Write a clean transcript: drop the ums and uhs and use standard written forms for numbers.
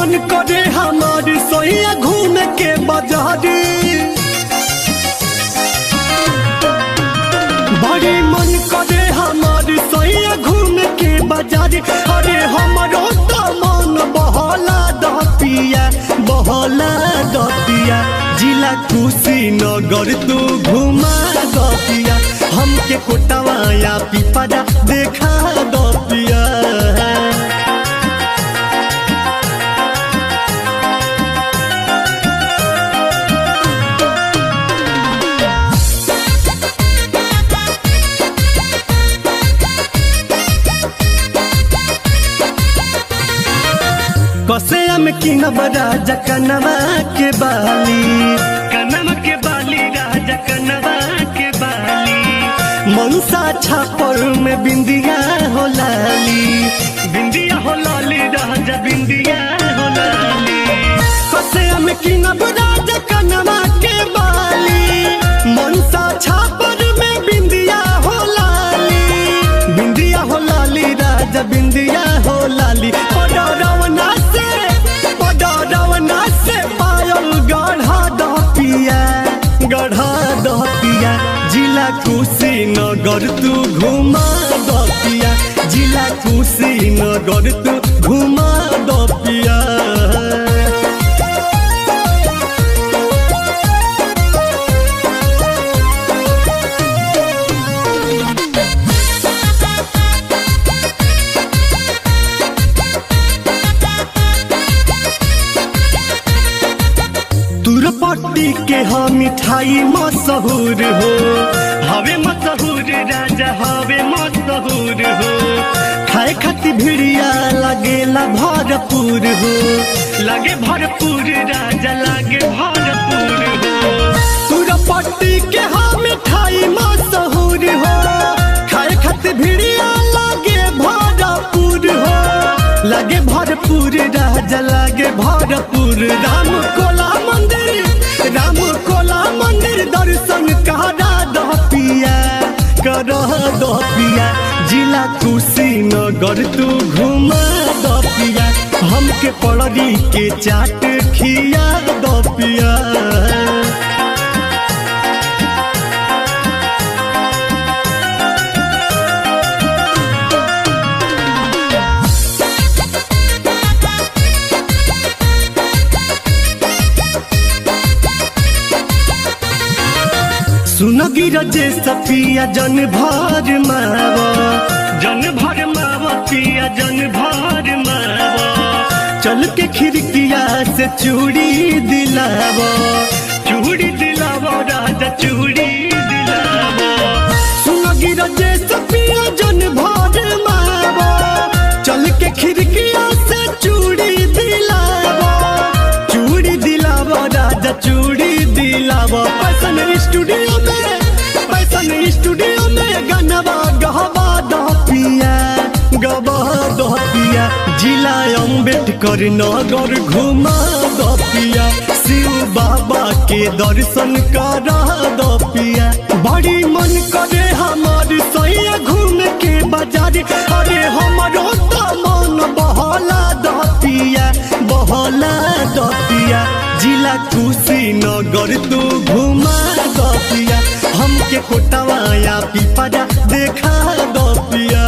मन करे हमार सैया घूम के बाजार। बड़ी मन करे हमार सैया घूम के बाजार। अरे हमारो तो मन बहला दपिया, बहला दपिया। जिला कुशीनगर तू घुमा दपिया, हमके कोटवाया पिपरा देखा दपिया। कसे में किनब राजा कनवा के बाली, कनवा के बाली राजा कनवा के बाली। मनसा छापर में बिंदिया हो लाली, बिंदिया हो लाली राजा बिंदिया हो लाली। कसे में किनब राजा कनवा के बाली, मनसा छापर में बिंदिया हो लाली, बिंदिया हो लाली राजा बिंदिया हो लाली। पडरवना से, पडरवना से पायल गढ़ा दपिया, गढ़ा दपिया। जिला कुशीनगर तू घुमा दपिया, जिला कुशीनगर तू घुमा दपिया। तुरपट्टी के हम मिठाई मशहूर हो, हवे मशहूर राजा हवे मशहूर हो। खाए खातिर भिड़िया लगेला भरपूर हो, लगे भरपूर राजा लगे भरपूर हो। तुरपट्टी के हम मिठाई मशहूर हो, खाए खातिर भिड़िया लगे भरपूर हो, लगे भरपूर राजा लगे भरपूर। राम कोला मंदिर, राम कोला मंदिर दर्शन करा दपिया, करा दपिया। जिला कुशीनगर तू घुमा दपिया, हमके पड़री के चाट खिया दपिया। सुन गिरजे सफिया जन भर मावा, जन भर मावा पिया जन भर मावा। चल के खिड़किया से चूड़ी दिलावा, चूड़ी दिलावा राजा चूड़ी दिलावा। सुन गिरजे सफिया जन भर मावा, चल के खिड़किया से चूड़ी दिलावा, चूड़ी दिलावा राजा चूड़ी दिलावा। पैसन स्टूडियो में, पैसन स्टूडियो में गनवा गहवा दपिया, गवा दपिया। जिला अम्बेडकर नगर घुमा दपिया, शिव बाबा के दर्शन करा दपिया। बड़ी मन करे हमार सैया घूम के बाजार। अरे हमारो तो मन बहला दपिया, बहला दपिया। जिला कुशीनगर तू घुमा दपिया, हमके कोटवाया पिपरा देखा दपिया।